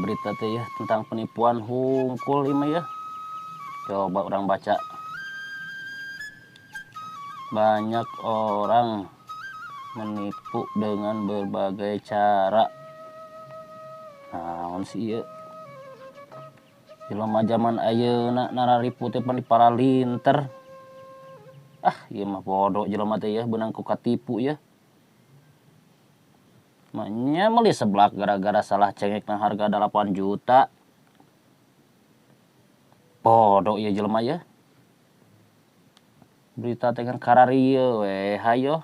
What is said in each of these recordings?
Berita teh ya tentang penipuan hungkul ieu mah ya. Coba orang baca. Banyak orang menipu dengan berbagai cara. Naon sih ieu? Jelema zaman ayeuna nararipu teh pan paralinter. Ah, ieu mah bodoh jelema teh ya, beunang ku katipu ya. Maknya meuli seblak gara-gara salah cengek na harga 8 juta. Bodoh ieu jelema ya. Berita teh kan kararieu we hayo.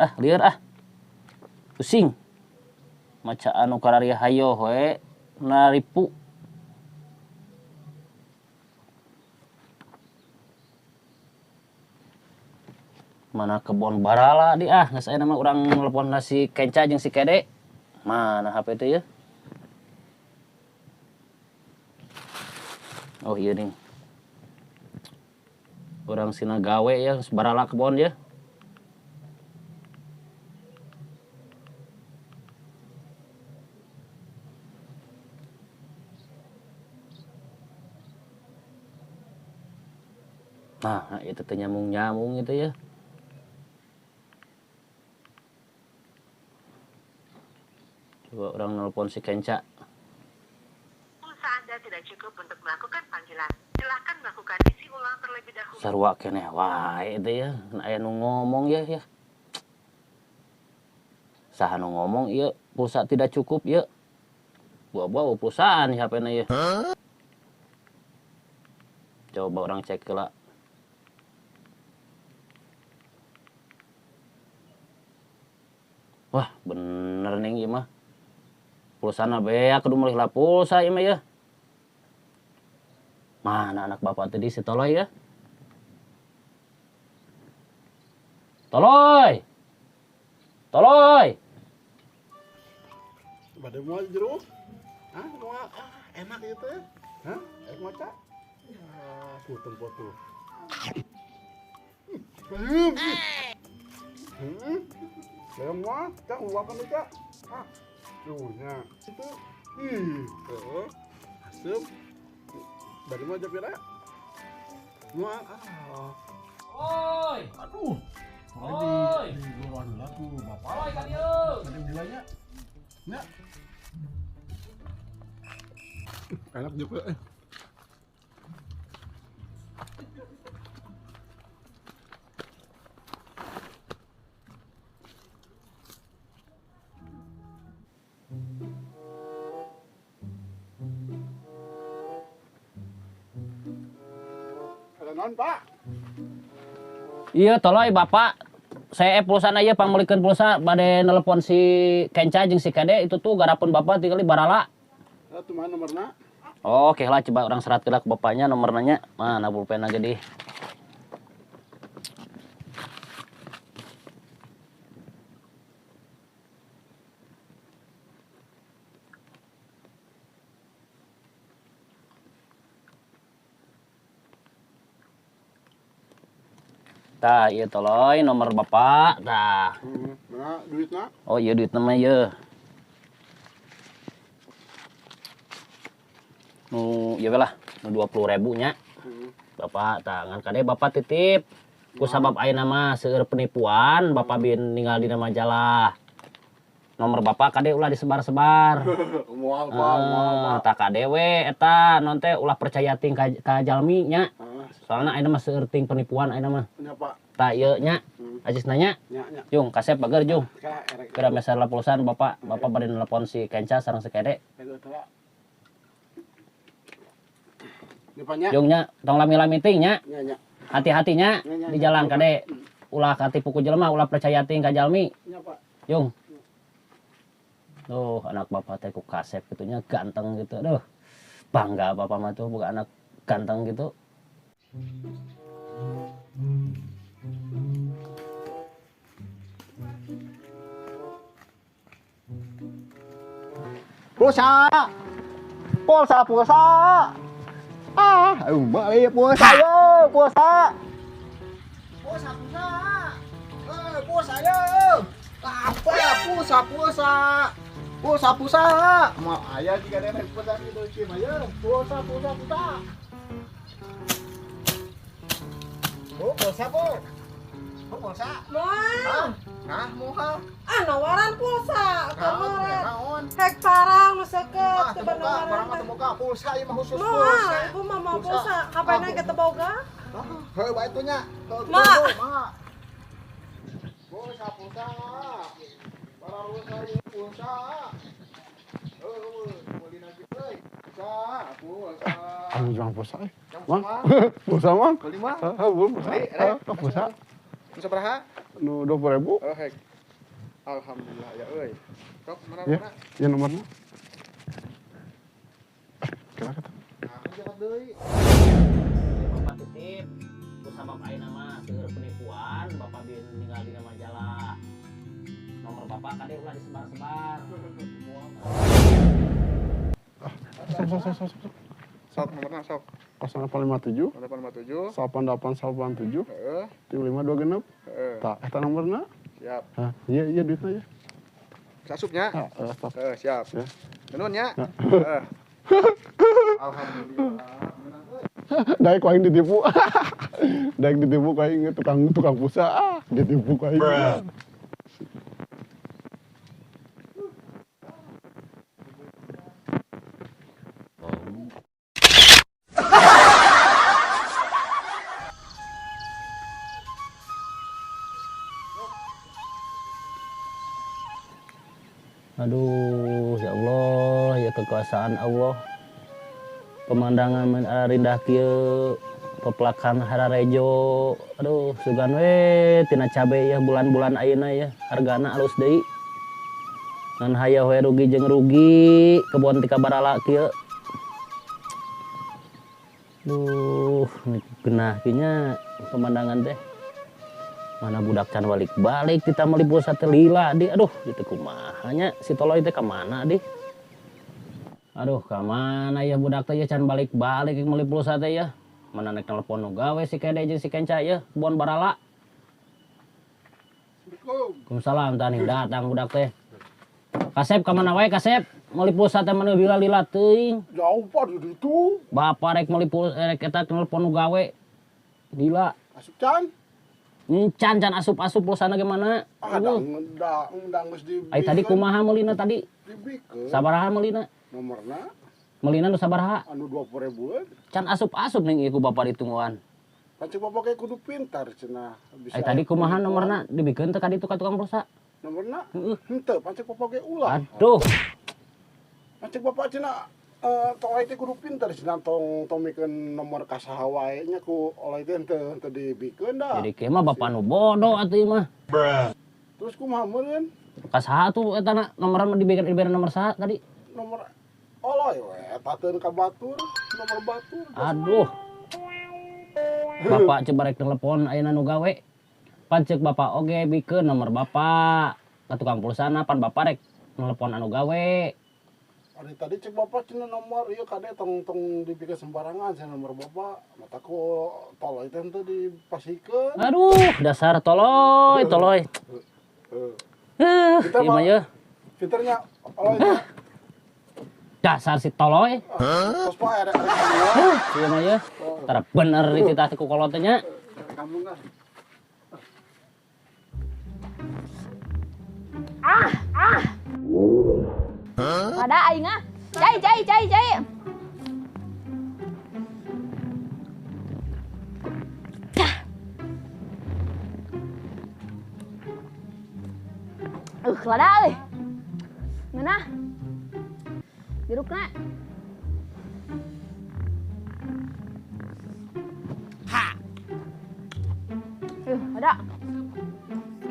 Ah, lieur ah. Pusing. Maca anu kararieu hayo we naripu. Mana kebon barala di ah, geus aya mah urang telepon si Kenca jeung si Kede. Mana HP teh ya? Oh iya nih. Urang sina gawe ya, geus barala kebon ya. Nah, itu teh nyambung-nyambung gitu ya. Coba orang nelpon si Kenca. Pulsa Anda tidak cukup untuk melakukan panggilan. Silahkan melakukan isi ulang terlebih dahulu. Sarua keneh wae itu ya. Aya nu ngomong ya ya. Saha nu ngomong ieu pulsa tidak cukup ya. Buah-buah pulsaan HP na ya. Coba orang cek heula. Wah, bener nih ieu mah. Pulsana beak kudu meuli lah pulsa ieu mah ya. Mana anak bapak tadi si Toloy ya? Toloy. Toloy. Bade moal jero? Hah, moal ah, enak ieu teh. Hah? Ek maca? Ah, ku tempo tuh. Saya moal, cak luapan teh, cak. Ah, tuh nya. Itu. Ih, heeh. Asem. Bade moal japira? Moal ah. Oi. Aduh. Oi. Di luar heula tuh, Bapak. Oi, ka dieu. Bade mulanya. Nya. Enak juga eh. Ada non, Pak? Iya, toloy Bapak. Saya pulsana ieu pangmeulikeun pulsa bade nelepon si Kenca jeung si Kede itu tuh garapun Bapak tinggali barala. Tuh mana nomorna? Oh, oke lah coba orang serat ke bapaknya nomor nanya. Mana pulpen aja di. Tah, iya toloy nomor bapak. Tah. Mana duitna? Oh iya duitna mah ieu. Nu ieu we lah, nu 20.000 nya. Bapak tah ngan kade bapak titip. Ku sabab ayeuna mah seueur penipuan, bapak bin ninggal dina majalah. Nomor bapak kade ulah disebar-sebar. Moal, Pak, moal, Pak. Tah kade we eta non teh ulah percaya ting ka jalmi nya. Soalna ayeuna mah seueur ting penipuan ayeuna mah. Nya, Pak. Tah ieu nya. Ajis nanya. Nya, nya. Jung, kasep bager jung. Ka, erek. Kira meser lah pulsaan bapak, bapak bade nelpon si Kenca sareng si Kede. Nya, Pak, nya. Jung nya, tong lami-lami ting nya. Nya, nya. Hati-hati nya Nya, nya, di nya. jalan kade. Ulah katipu ku jelema, ulah percaya ting ka jalmi. Nya, Pak. Jung. Tuh, anak bapak teh ku kasep gitu nya, ganteng gitu. Aduh. Bangga bapak mah tuh boga anak ganteng gitu. Pulsa. Pulsa, pulsa. Ah, balik pulsa yo, pulsa. Pulsa, pulsa. Pulsa yo. Apa ya pulsa pulsa. Pulsa pulsa. Mau aya jika ada yang pulsa gitu sih mah ya. Pulsa pulsa pulsa. Bu, pulsa bu. Bu pulsa. Moal. Nah, moal. Ah, nawaran pulsa. Naon, naon. Hek parang nu seukeut Ah, teu teu boga, nawaran. barang mah teu boga. Pulsa ieu mah khusus Moal, pulsa. ibu mah mau Pulsa. pulsa. HP-na ge teu boga. Heuh, bae tuh nya. Ma. Ma. Pulsa pulsa. Barang pulsa ieu pulsa. Heuh, meuli lagi euy. Pulsa, pulsa. Anu juang pulsa eh. Yang Mang. semua. Pulsa mang. Beli mah. Heeh, belum pulsa. Beli, rek. Heeh, pulsa. Nu sabaraha? Nu 20.000. Oh, hek. Alhamdulillah ya euy. Sok mana Ya, mana? ya nomornya. Kira kata. Nah, aku jakat deui. Bapak titip ku sabab ayeuna mah seueur penipuan, bapak bin ninggal dina majalah. Nomor bapak kade ulah disebar-sebar. Sok sok sok sok sok. Sok nomorna sok. 0857 857. 8887 Heeh, 3526. heeh. Tah, eta nomorna. Siap. Hah, iya iya duitnya ya. Sasupnya. Heeh, stop. Heeh, siap. Ya. Nuhun nya. Heeh. Alhamdulillah. Menang euy. Daek ku aing ditipu. Daek ditipu ku aing tukang tukang pulsa. Ah, ditipu ku aing. Aduh, ya Allah, ya kekuasaan Allah. Pemandangan men arindah kieu, pepelakan hararejo. Aduh, sugan we tina cabe ya bulan-bulan ayeuna ya, hargana alus deui. Ngan hayah we rugi jeung rugi, kebon ti kabarala kieu. Duh, genah kieu nya pemandangan teh. Mana budak can balik-balik kita meuli pulsa teh lila di. Aduh, gitu kumaha nya si toloy teh ka mana di? Aduh, ka mana ya budak teh ya can balik-balik meuli pulsa teh ya. Mana nek telepon nu gawe si Kede jeung si Kenca ya, kebon barala. Assalamualaikum. Waalaikumsalam tah nih datang budak teh. Kasep ka mana wae Kasep? Meuli pulsa teh mana lila-lila teuing. Jauh pak di ditu. Bapak rek meuli pulsa rek eta telepon nu gawe. Lila. Asup can. Encan can asup-asup pulsana gimana? Ah, da da geus di. Ai tadi kumaha meulina tadi? Dibikeun. Sabaraha meulina? Nomorna Meulina nu sabaraha? anu 20.000-an. Can asup-asup ning ieu ku bapak ditungguan. Pancen bapak kayak kudu pintar cenah. Bisa. Ai tadi kumaha nomorna dibikeun teh ka ditu ka tukang pulsa? Nomorna? Heeh. Henteu, pancen bapak ge ulah. Aduh, Pancen bapak cenah tong teh kudu pintar cenah tong tong mikeun nomor ka saha wae nya ku oleh teh henteu henteu dibikeun dah. jadi kieu mah bapak nu bodoh atuh ieu mah. Terus kumaha meureun? Ka saha tuh eta na nomoran mah dibikeun dibere nomor saha tadi? Nomor oloy we eta teu ka batur, nomor batur. Aduh. Bapak coba rek telepon ayeuna nu gawe. Pan ceuk bapak oge bikeun nomor bapak ka tukang pulsana pan bapak rek telepon anu gawe. Ari tadi cek bapak cenah nomor ieu kade tong tong dibikeun sembarangan cenah nomor bapak. Mata ku toloy teh henteu dipasikeun. Aduh, dasar toloy, toloy. Heeh. Heuh, Kita ieu mah mah yeuh. pinternya oloy teh. Dasar si toloy. Terus pak ada ada kamu Huh, ieu mah yeuh. Tara bener dititah ku kolot teh nya. kamu nggak? Ada aing ah. Cai cai cai cai. Lada euy. Ngeunah. Jerukna. Ha. Ada.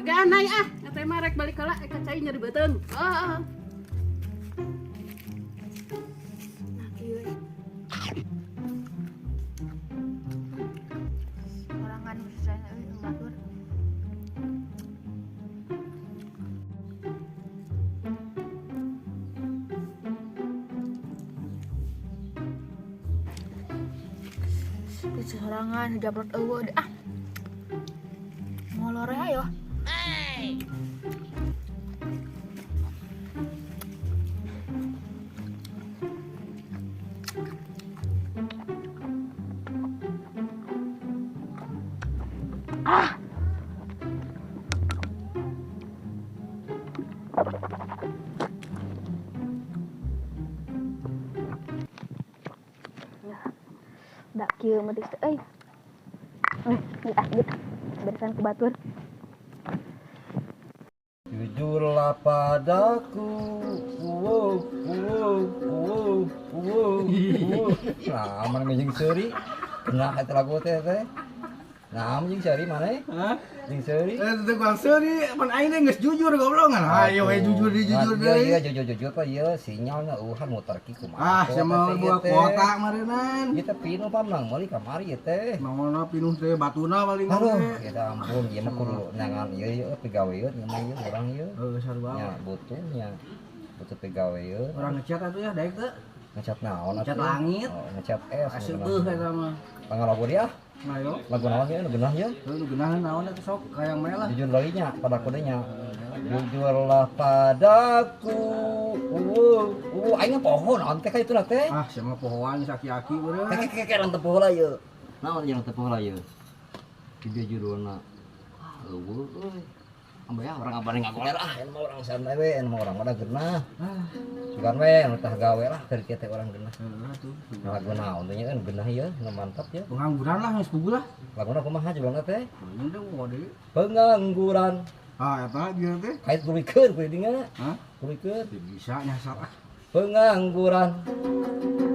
Agak anai ah, ngateh mah rek balik heula ka cai nyeri beuteung. Ah. Nah, kieu. Sorangan susah euy batur. Sorangan jabrot eueuh ah. Molor ayo. Ah. Da kieu mah teh euy. Ah, gitu. Beresan ku batur. Jujurlah padaku. Wow, wow, wow, wow, wow. Nah, mana jeung seuri? Kena eta lagu teh teh. Nah, jeung seuri mana? Hah? Jeung seuri. Teh kurang seuri, pan aing teh geus jujur goblok kan. Hayo we jujur di jujur deui. Iya, jujur-jujur teh ieu sinyalna eueuhan muter ki kumaha. Ah, sama buah kuota marenan. Ieu teh pinuh pamang meuli kamari ieu teh. Naonna pinuh teh batuna paling Aduh, ya ampun, ieu mah kudu nangan ieu ieu pigawe ieu mah ieu urang ieu. Heuh, sarua. Nya butuhnya. Butuh pigawe ieu. Urang ngecat atuh ya daek teh. Ngecat naon atuh? Ngecat langit. Oh, ngecat es. Aseuh eta mah. Pangalagu dia. Ayo. Lagu naon ieu nu geunah ieu? Nu geunah naon eta sok hayang mana lah. Jujur lagi nya pada kodenya. Jujurlah padaku. Aing poho naon teh ka itu lah teh. Ah, sia mah pohoan saki-aki beureum. Keke urang teu poho lah ieu. Naon jeung teu poho lah ieu. Di dieu judulna. Ah, eueuh euy. Ambe ya urang abane ngagoler ah, anu mah urang santai we, anu mah urang mah da geunah. Sugan we anu tah gawe lah keur kieu teh urang geunah. Heeh atuh. Lagu naon teh nya kan geunah ieu, nu mantap ya. Pengangguran lah geus puguh lah. Laguna kumaha judulna teh? Pengangguran. Pengangguran. Ah, eta ieu teh. Kait tulikeun kudu dinga. Hah? Tulikeun. Bisa nyasar ah. Pengangguran.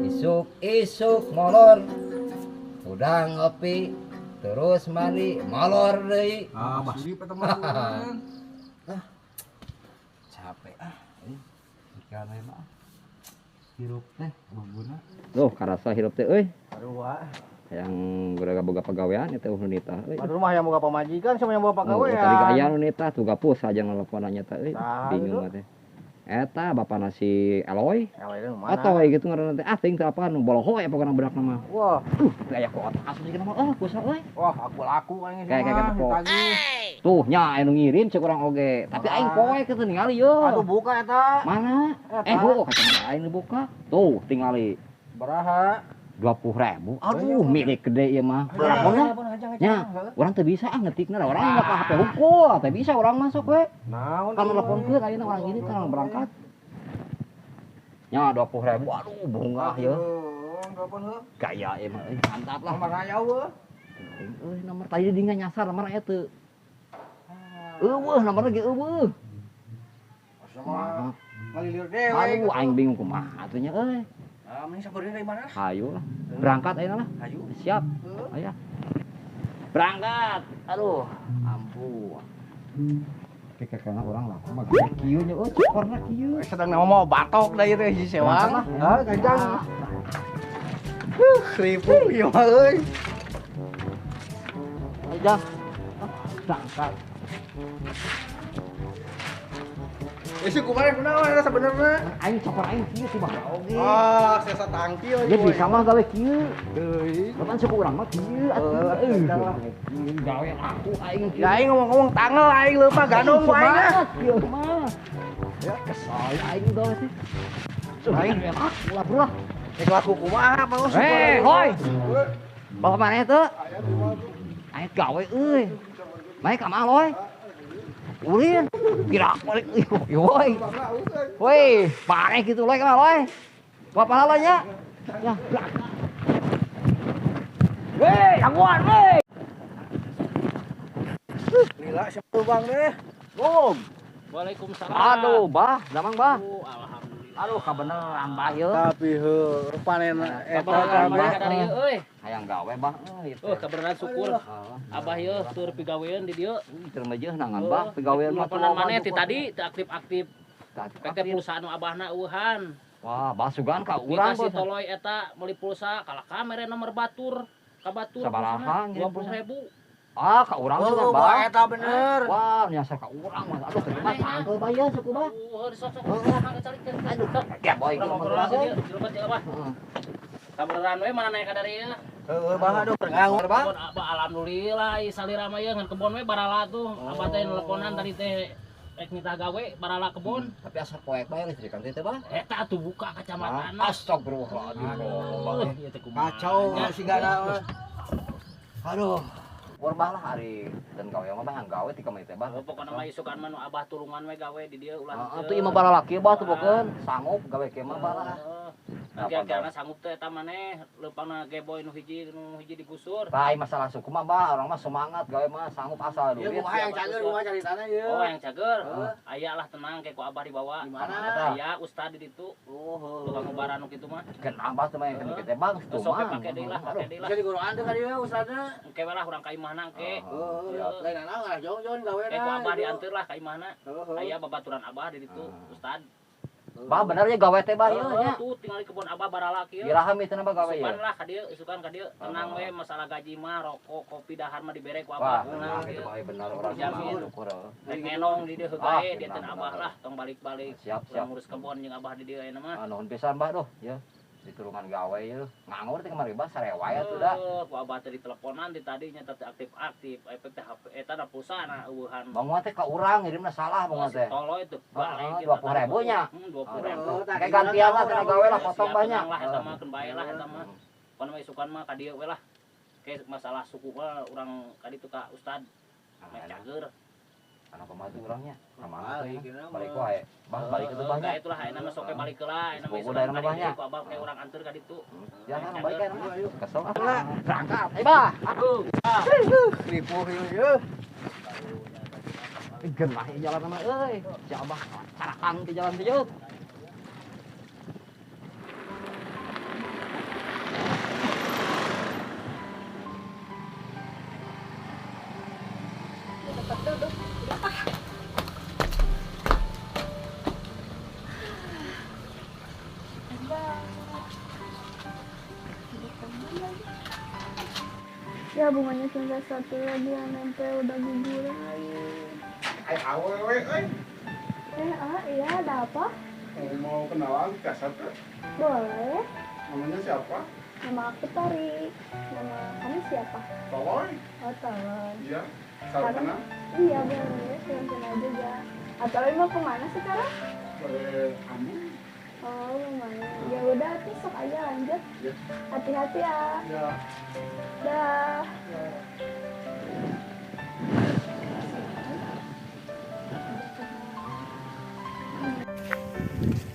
Isuk-isuk molor. Udang ngopi terus mandi molor deui. Ah, basri pertemanan. Ah. Capek ah. Ikan we mah. Hirup teh guna. Tuh karasa hirup teh euy. Sarua. Yang boga pagawean eta nu nitah euy. Batur mah yang boga pamajikan sama yang boga pagawean. Tadi gaya nu nitah tuh gapus aja nelpon nya teh euy. Bingung teh. Eta bapak nasi Eloy. Eloy nu mana? Atau gitu ngaranna teh. Ah teuing teh apa nu boloho ya pokona budak mah. Wah, teu aya kuota asup jeung mah ah kusa euy. Wah, aku laku aing Kayak Tuh nya anu ngirim cek urang oge. Tapi aing poe kitu ningali yeuh. Atuh buka eta. Mana? Heuh kacamata aing buka. Tuh tingali. Baraha? 20.000. Aduh, milik gede ieu mah. Urang nya, urang teu bisa ah ngetikna urang mah ka HP hungkul, teu bisa urang masuk we. Naon? Kan nelponkeun ayeuna urang ini teh berangkat. Nya 20.000. Aduh, bungah ye. Gaya ieu mah euy, mantap lah. Nomor aya eueuh. Euy, nomor tadi dinga nyasar nomor aya teu. Eueuh, nomor ge eueuh. Sama ngalilir dewe. Aduh, aing bingung kumaha atuh nya euy. Ah, mending sabarin dari mana? Hayu lah. Berangkat ayeuna lah. Hayu. Siap. Ayo. Berangkat. Aduh, ampun. Kekekana urang lah. Mah kieu nya euy, cokorna kieu. Sedang nama mau batok da ieu teh si sewang. Hah, kajang. Huh, ribu ieu mah euy. Ayo, berangkat. Isi kumaha kunaon eta sebenarnya? Aing cokor aing kieu teh bae oge. Ah, sesa tangkil ieu. Ya bisa mah gawe kieu. Deui. Kapan suku urang mah kieu atuh. Gawe aku aing kieu. Ya aing ngomong-ngomong tangel aing leupa gandong ku aing ah. Kieu mah. Ya kesal aing gawe sih. Aing aku lah bro. Rek laku kumaha Pak. Hei, hoi. Bawa mana teu? Aing gawe euy. Mae ka mana loy? Ulin, gerak balik, woi, woi, pareh gitu loy kemana loy, bapak lalanya, ya, woi, gangguan, woi, lila siapa bang deh, bom, waalaikumsalam, aduh bah, damang bah, alhamdulillah, aduh kabeneran bah yeuh, tapi heuh, panen eta kabeh, euy, hayang gawe bah, oh kabeneran syukur, abah yeuh tur pigawean di dieu, teu mejeuh nangan bah, pigawean mah teleponan maneh ti tadi teu aktif-aktif, PT pulsa nu abahna eueuhan, wah bah sugan ka urang si toloy eta meuli pulsa kalah ka mere nomor batur, ka batur sabaraha 20.000. Ah, ka urang sugan bah. Eta bener. Wah, nyasar ka urang mah. Aduh, teu mah tangkel bah ieu suku bah. Aduh, sok. Ya boy, Kabeneran we mana naik ka dari ieu? Heuh, bah aduh nganggur bah. Alhamdulillah ieu salira mah ieu ngan kebon we barala tuh. Abah teh nelponan tadi teh rek nitah gawe barala kebon. Tapi asal poek bae listrikan teh bah. Eta atuh buka kacamatana. Astagfirullahaladzim. Ieu teh kumaha. Kacau sigana mah. Aduh. Syukur bah lah ari dan gawe mah bah gawe ti kamari teh bah. Pokona mah isukan mah nu abah tulungan we gawe di dieu ulah. Heeh, tuh imah balalaki bah tuh bokeun sanggup gawe kieu mah bah lah. Akhir-akhirna sanggup teh eta maneh leupangna geboy nu hiji digusur. Tah masalah suku mah bah orang mah semangat gawe mah sanggup asal duit. Ieu kumaha yang cager kumaha caritana ieu. Oh yang cager. Aya lah tenang ke ku abah dibawa. Di mana? Aya ustad di ditu. Oh, tukang ubaran nu kitu mah. Genah bah teh mah yang teh bang tuh mah. Sok pake deui lah, pake deui lah. Bisa diguruan teh ka dieu ustadna. Engke we lah urang ka imahna engke. Heeh. Lain naon lah jong-jong gawena. Ku abah dianteur lah ka imahna. Aya babaturan abah di ditu ustad. Bah bener ya gawe teh bah ieu nya. Tuh tinggal di kebun abah baralaki ieu. Iraha mah teh bah gawe ieu. Isukan lah ka dieu, isukan ka dieu. Tenang we masalah gaji mah, rokok, kopi dahar mah dibere ku abah. Wah, gitu bae bener urang syukur. Rek ngenong di dieu heug dia teh abah lah tong balik-balik. Siap, siap. Ngurus kebon jeung abah di dieu ayeuna mah. Nuhun pisan bah duh, ya. Ditulungan gawe ieu. Nganggur teh kamari bah sarewa atuh da. Ku abah teh diteleponan di tadi nya teh aktif-aktif, efek teh HP eta da pulsana eueuhan. Bang teh ka urang ngirimna salah bang teh. Toloy teh balik 20.000 nya. 20.000. Kayak gantian lah cenah gawe lah potong banyak. Lah eta mah keun bae lah eta mah. Pan mah isukan mah ka dieu we lah. Kayak masalah suku mah urang ka ditu ka ustad. Meh cager. Anak pembantu orangnya, kemana tuh? Balik wae, bah balik itu banyak. Nah itulah, ayeuna mah sok balik heula, ayeuna mah isuk banyak. Ku abah kayak urang anteur ka ditu. Ya kan balik kan, kesel ah. Berangkat, ayo bah. Aduh. Ripuh ieu. Genah jalan mah euy. Si abah carakan di jalan teh yeuh. Tempat duduk. Ya bunganya tinggal satu lagi yang nempel udah guguran lagi. Awewe euy. Iya ada apa? Mau kenalan kasat tuh? Boleh. Namanya siapa? Nama aku Tori. Nama kamu siapa? Toloy. Oh, Toloy. Iya. Salam kenal? Iya, boleh. Salam kenal juga. Atau mau kemana sekarang? Boleh kamu. Oh, lumayan. Ya udah, besok aja lanjut. Ya. Hati-hati ya. Ya. Dah. Ya.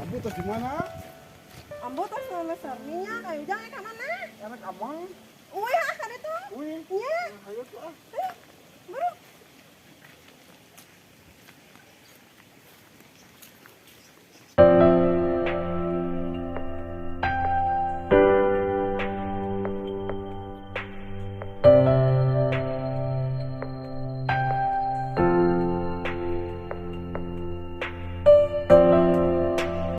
Ambu terus di mana? Ambu terus sama Sarminya, kayu jangan ke mana? Enak amang. Uy, ah kan itu. Uy. Iya. Ayo tuh ah.